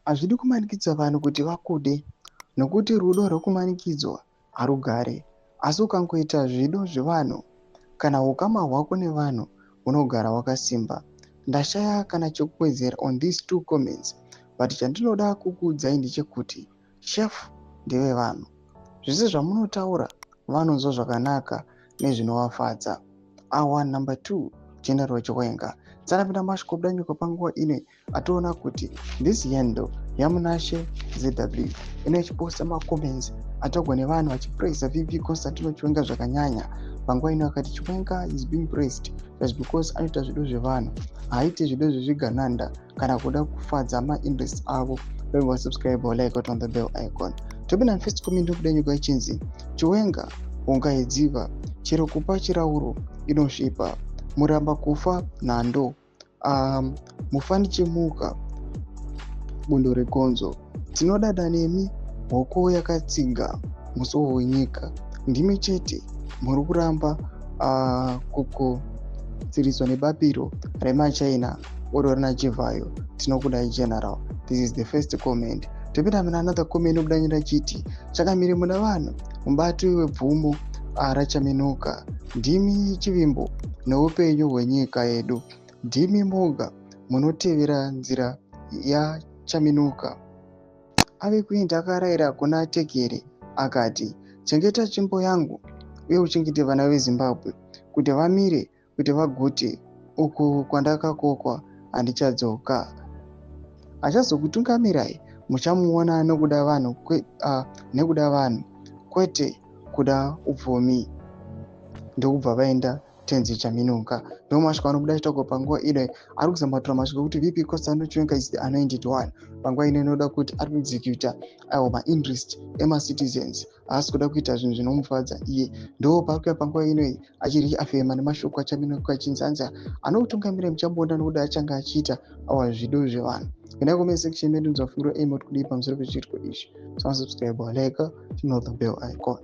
Hazvidi kumanikidza vanhu kuti vakude, nokuti rudo rwekumanikidzwa harugare. Asi ukangoita zvido zvevanhu, kana ukama hwako nevanhu hunogara hwakasimba. Ndashaya kana chekuwedzera on these two comments, but chandinoda kukuudzai ndechekuti chef ndevevanhu. Zvese zvamunotaura vanonzwa zvakanaka nezvinovafadza. Our number two, General Chiwenga. Tsanapinda mashoko budanyuka panguva ino atoona kuti this handle yaMunashe ZW inoichiposta macomments atagwa nevanhu vachipraisa VP Constantino Chiwenga zvakanyanya. Panguva ino akati Chiwenga is being praised just because anoita zvido zvevanhu, haaiti zvido zvezvigananda kana kuda kufadza mainterest avo. Remember, subscribe or like on the bell icon. Topinda first comment yokuda ichinzi Chiwenga ungaidziva chero kupa chirauro inosvipa muramba kufa nhando, mufanichimuka bundo regonzo. Tinodada nemi, hoko yakatsiga musuwo wenyika. Ndimi chete muri kuramba kukutsiriswa nebapiro remachina oro rina Chivhayo. Tinokudai, General. This is the first comment. Topinda muna another comment yokudanyira chiti chakamire muna vanhu mubati webvumo rachaminuka. Ndimi chivimbo neupenyu hwenyika yedu. Ndimi moga munotevera nzira yachaminuka. Ave kuenda akarayira kuna Tekere akati, "Chengeta tsvimbo yangu uye uchengete vana veZimbabwe kuti vamire kuti vagute. Uku kwandakakokwa handichadzoka. Achazokutungamirai muchamuona nekuda vanhu, nekuda vanhu kwete kuda upfumi." Ndokubva vaenda Tenzi Chaminuka. Ndo masviko anobuda achitaurwa panguva ino. Ari kuzama kutora masviko ekuti VP Constantino Chiwenga is the anointed one. Panguva ino inoda kuti ari kuexecuta aiwa mainterest emacitizens, haasi kuda kuita zvinhu zvinomufadza iye. Ndo paari kuya panguva inoyi achiri afema nemashoko aChaminuka achinzi anzi anokutungamira muchabonda nokuda achange achiita awa zvido zvevanhu. Endai comment section medu, nzvafungiro aimot kudii pamusoro pechiitiko ichi. Subscribe, like, turn on the bell icon.